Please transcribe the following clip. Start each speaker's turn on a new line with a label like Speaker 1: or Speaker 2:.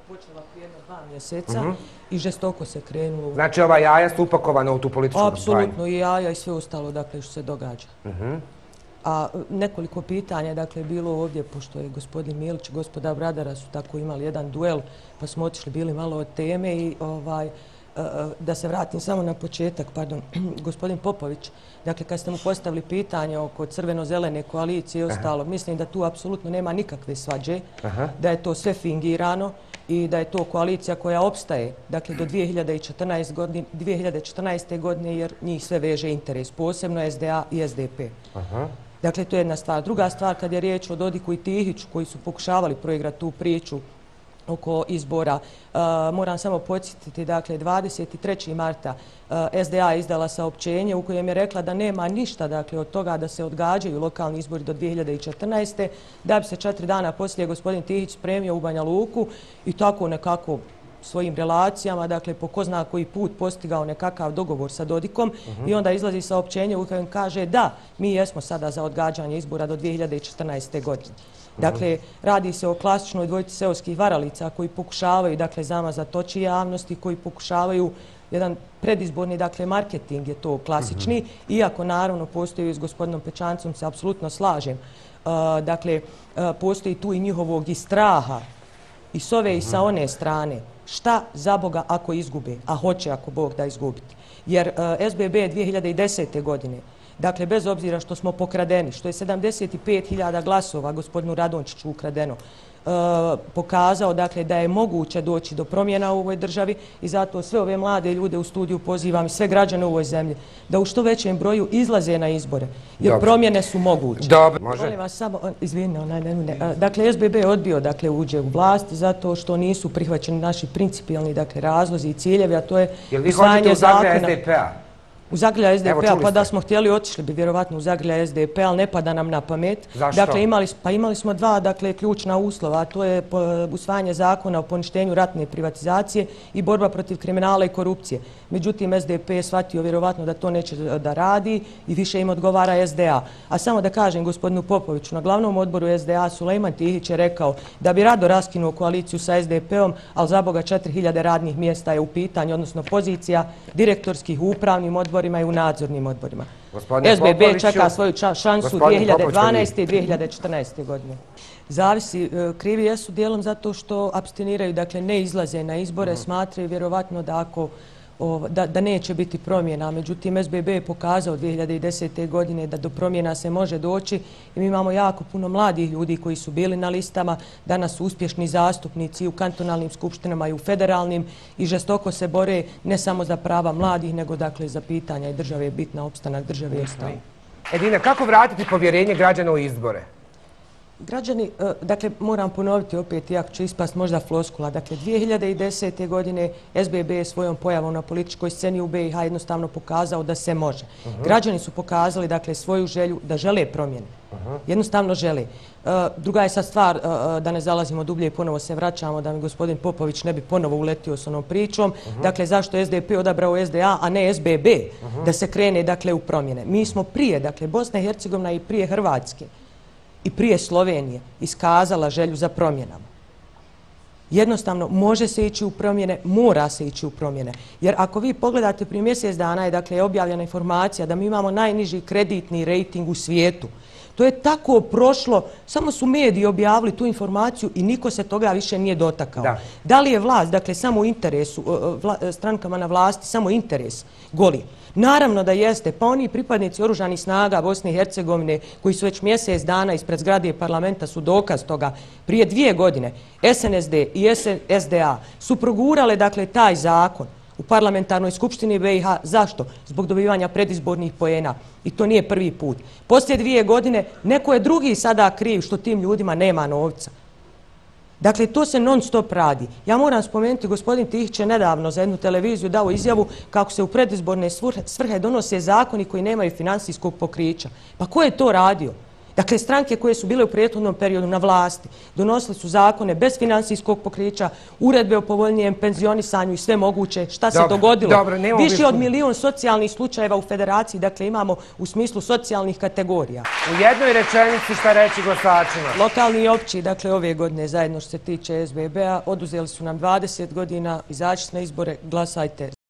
Speaker 1: počela prije 2 mjeseca i žestoko se krenulo.
Speaker 2: Znači ova jaja su upakovana u tu političku kampanju?
Speaker 1: Apsolutno, i jaja i sve ostalo, dakle, što se događa. A nekoliko pitanja, dakle, bilo ovdje, pošto je gospodin Milić i gospoda Bradara su tako imali jedan duel, pa smo otišli bili malo od teme i da se vratim samo na početak, pardon, gospodin Popović, dakle, kad ste mu postavili pitanje oko crveno-zelene koalicije i ostalo, mislim da tu apsolutno nema nikakve svađe, da je to sve fingirano i da je to koalicija koja opstaje, dakle, do 2014. godine, jer njih sve veže interes, posebno SDA i SDP. Dakle, to je jedna stvar. Druga stvar, kad je riječ o Dodiku i Tihiću, koji su pokušavali proigrati tu priču oko izbora, moram samo podsjetiti, dakle, 23. marta SDA je izdala saopćenje u kojem je rekla da nema ništa, dakle, od toga da se odgađaju lokalni izbori do 2014. da bi se 4 dana poslije gospodin Tihić spremio u Banja Luku i tako nekako svojim relacijama, dakle, po ko zna koji put postigao nekakav dogovor sa Dodikom i onda izlazi saopćenje u kojem kaže da, mi jesmo sada za odgađanje izbora do 2014. godine. Dakle, radi se o klasičnoj dvojici seoskih varalica koji pokušavaju, dakle, zamazati oči javnosti, koji pokušavaju jedan predizborni, dakle, marketing je to klasični, iako naravno postoji s gospodinom Pečancom se apsolutno slažem. Dakle, postoji tu i njihovog i straha i s ove i sa one strane. Šta za Boga ako izgube, a hoće ako Bog da izgubiti. Jer SBB 2010. godine, dakle, bez obzira što smo pokradeni, što je 75.000 glasova gospodinu Radončiću ukradeno, pokazao, dakle, da je moguće doći do promjena u ovoj državi i zato sve ove mlade ljude u studiju pozivam i sve građane u ovoj zemlji da u što većem broju izlaze na izbore, jer promjene su moguće.
Speaker 2: Dobro, može.
Speaker 1: Molim vas samo, dakle, SBB je odbio, dakle, uđe u vlast zato što nisu prihvaćeni naši principijalni, dakle, razlozi i ciljevi, a to je usvajanje zakona. U Zagrlja SDP-a, pa da smo htjeli, otišli bi vjerovatno u Zagrlja SDP-a, ali ne pada nam na pamet.
Speaker 2: Zašto?
Speaker 1: Dakle, imali smo dva, dakle, ključna uslova, a to je usvajanje zakona o poništenju ratne privatizacije i borba protiv kriminala i korupcije. Međutim, SDP je shvatio vjerovatno da to neće da radi i više im odgovara SDA. A samo da kažem gospodinu Popoviću, na glavnom odboru SDA Sulejman Tihić je rekao da bi rado raskinuo koaliciju sa SDP-om, ali za Boga 4.000 radnih mjesta je u pitanju, odnosno pozicija direktorskih u upravnim odborima i u nadzornim odborima. SBB čeka svoju šansu 2012. i 2014. godine. Zavisi, krivi jesu dijelom zato što apstiniraju, dakle ne izlaze na izbore, smatraju vjerovatno da ako da neće biti promjena. Međutim, SBB je pokazao 2010. godine da do promjena se može doći i mi imamo jako puno mladih ljudi koji su bili na listama, danas su uspješni zastupnici u kantonalnim skupštinama i u federalnim i žestoko se bore ne samo za prava mladih, nego dakle za pitanja i države je bitna, opstanak države je ostao.
Speaker 2: Edina, kako vratiti povjerenje građana u izbore?
Speaker 1: Građani, dakle, moram ponoviti opet, iako će ispast možda floskula, dakle, 2010. godine SBB je svojom pojavom na političkoj sceni u BiH jednostavno pokazao da se može. Građani su pokazali, dakle, svoju želju da žele promjene. Jednostavno žele. Druga je sad stvar, da ne zalazimo dublje i ponovo se vraćamo, da mi gospodin Popović ne bi ponovo uletio s onom pričom. Dakle, zašto je SDP odabrao SDA, a ne SBB, da se krene, dakle, u promjene. Mi smo prije, dakle, Bosna i Hercegovina i prije Hrvatske i prije Slovenije iskazala želju za promjenama. Jednostavno, može se ići u promjene, mora se ići u promjene. Jer ako vi pogledate prije mjesec dana je, dakle, objavljena informacija da mi imamo najniži kreditni rejting u svijetu. To je tako prošlo, samo su mediji objavili tu informaciju i niko se toga više nije dotakao. Da li je vlast, dakle, samo u interesu, strankama na vlasti, samo interes goli? Naravno da jeste, pa oni pripadnici oružanih snaga Bosne i Hercegovine koji su već mjesec dana ispred zgrade parlamenta su dokaz toga. Prije 2 godine SNSD i SDA su progurale, dakle, taj zakon u parlamentarnoj skupštini BiH. Zašto? Zbog dobivanja predizbornih poena. I to nije prvi put. Poslije 2 godine neko je drugi sada kriv što tim ljudima nema novca. Dakle, to se non stop radi. Ja moram spomenuti, gospodin Tihić je nedavno za jednu televiziju dao izjavu kako se u predizborne svrhe donose zakoni koji nemaju financijskog pokrića. Pa ko je to radio? Dakle, stranke koje su bile u prethodnom periodu na vlasti donosili su zakone bez financijskog pokrića, uredbe o povoljnijem penzionisanju i sve moguće. Šta se dogodilo? Više od 1.000.000 socijalnih slučajeva u federaciji, dakle imamo u smislu socijalnih kategorija.
Speaker 2: U jednoj rečenici šta reći glasačima?
Speaker 1: Lokalni i opći, dakle ove godine zajedno što se tiče SBB-a, oduzeli su nam 20 godina, izaći na izbore, glasajte.